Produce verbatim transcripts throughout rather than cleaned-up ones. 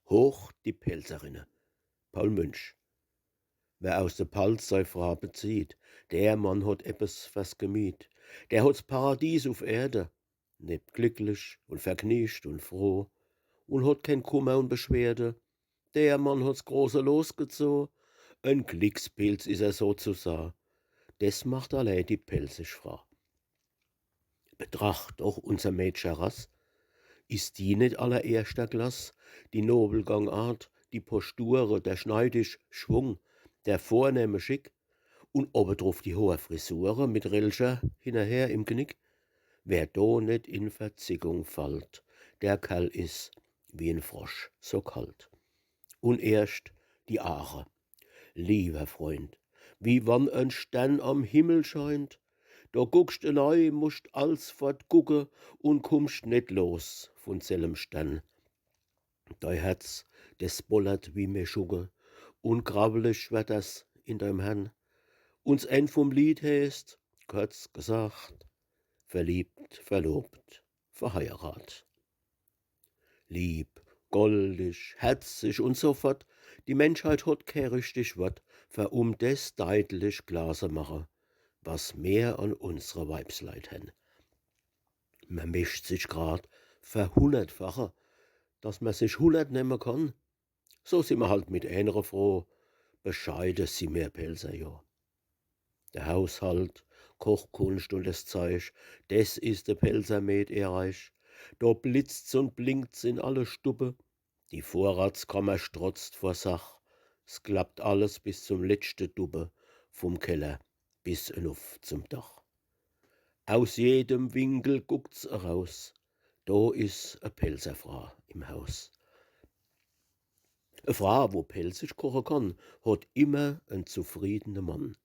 Hoch die Pälzerinne. Paul Münch. Wer aus de Palz sei Fra bezieht, der Mann hot eppes fers Gemiet. Der hot's Paradies uf Erde, lebt glicklich und vergniecht und froh und hot keen Kummer und Beschwerde. Der Mann hot's große Los gezoh, en Glickspilz is er sozusah. Des macht allee die pälzisch Fra. Betracht doch unser Mädcherrass. Is die net allererschter Klass? Die nobel Gangart, die Posture, der schneidisch Schwung, der vornehme Schick und obedruf die hohe Frisure mit Rillcher hinnerher im Gnick. Wer do net in Verzickung fallt, der Kerl is wie en Frosch so kalt. Und erscht die Aache. Lieber Freund, wie wann en Stern am Himmel scheint, do guckscht enei, muscht alsfort gucke und kummscht net los vun sellem Stern. Dei Herz, des bollert wie Meschugge und grawwelig werd das in deim Hern. Un's End vum Lied heeßt, kurz gesagt, verliebt, verlobt, verheierat. Lieb, goldig, herzig und so fort, die Menschheit hot kee richtig Wort, fer um des deitlich klar se mache, was mer an unsre Weibsleit hen. Mer mischt sich grad verhunnertfache, dass mer sich hunnert nemme kann. So sin mer halt mit eenere froh, bescheide sin mer Pälzer jo. Der Haushalt, Kochkunscht und des Zeich, des is de Pälzer Mäd ehr Reich. Do blitzt's und blinkt's in alle Stubbe, die Vorratskammer strotzt vor Sach, s klappt alles bis zum letschte Dubbe, vum Keller bis enuff zum Dach. Aus jedem Winkel guckt's eraus, do is e Pälzer Fra im Haus. E Fra, wo pälzisch koche kann, hot immer en zufriedene Mann.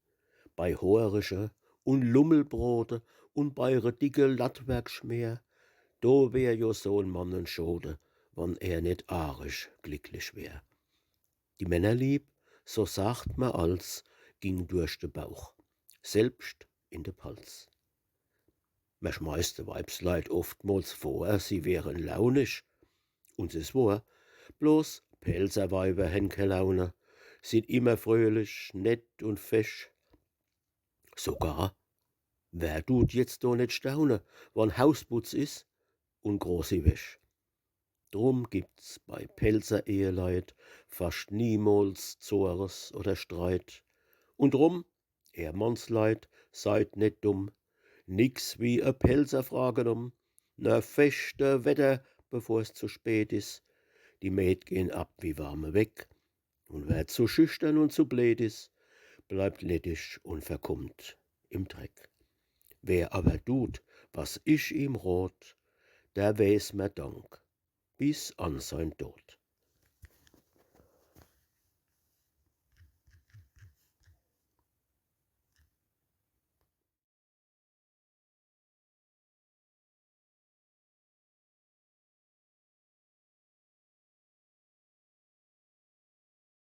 Bei Horische und Lummelbrote und bei re dicke Lattwerkschmäh, do wär jo so en Mann en Schode, wann er net arisch glicklich wär. Die Männerlieb, so sagt mer als, ging durch de Bauch, selbscht in de Palz. Mer schmeißt de Weibsleit oftmols vor, sie wären launisch. Und s is wohr, bloß Pälzer Weiber hen kee Laune, sin immer fröhlich, nett und fesch. Sogar, wer dut jetzt do net staune, wann Hausputz is und großi Wäsch? Drum gibt's bei Pälzer Eheleit fascht niemols Zores oder Streit. Und drum, ehr Mannsleit, seid net dumm. Nix wie e Pälzer Fra genumm. Na, feschte Wetter, bevor's zu spät is. Die Mäd gehn ab wie warme Weck. Und wer zu schüchtern und zu bleed is, bleibt leddisch und verkummt im Dreck. Wer aber dut, was ich ihm rot, der wees mer Dank bis an sein Tod.